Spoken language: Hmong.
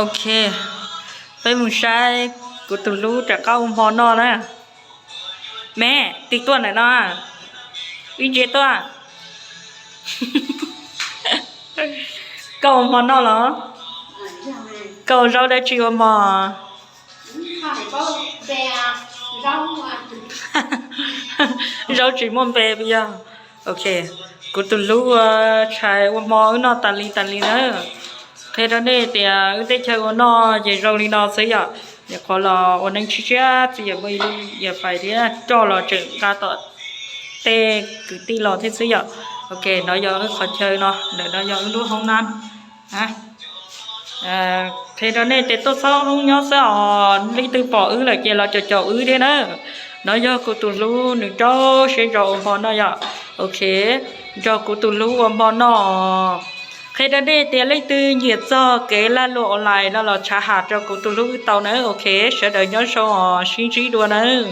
Ok, peb mus saib kuv tus hlub rov qab ua hmo noj na. Me, tig tuaj ntawm no, ib ntsia tuaj. Koj ua hmo noj los? Koj ua zaub dab tsi ua hmo? Zaub tsis muaj npe puas yog? Ok, kuv tus hlub ua tshais ua hmo wb noj tas li tas li na. Qhia rau nej tias wb teb chaws ua noj ces zoo li no xwb yom. Nyuam qhuav los ua neej tshiab tshiab txiv yawm muaj ib lub yawm fais thiab roj los tseem nqa tom tej kwv tij los thiab xwb yom. Ok, no yog wb qhov chaw no, ntawm no yog wb lub hoob nab. Qhia rau nej tias tuaj txhob hoob nyob xwb os, leej twg pom wb lawm ces los caum caum wb thiab na. No yog kuv tus hlub nws rau siab nrog ua hmo noj yom. Ok, nrog kuv tus hlub ua hmo noj. Qhia rau nej tias leej twg nyiam txog kev lag luam online no los tshav ham rau kuv tus hlub wb tau na. Ok, sawv daws nyob zoo os, sib ntsib dua nawb.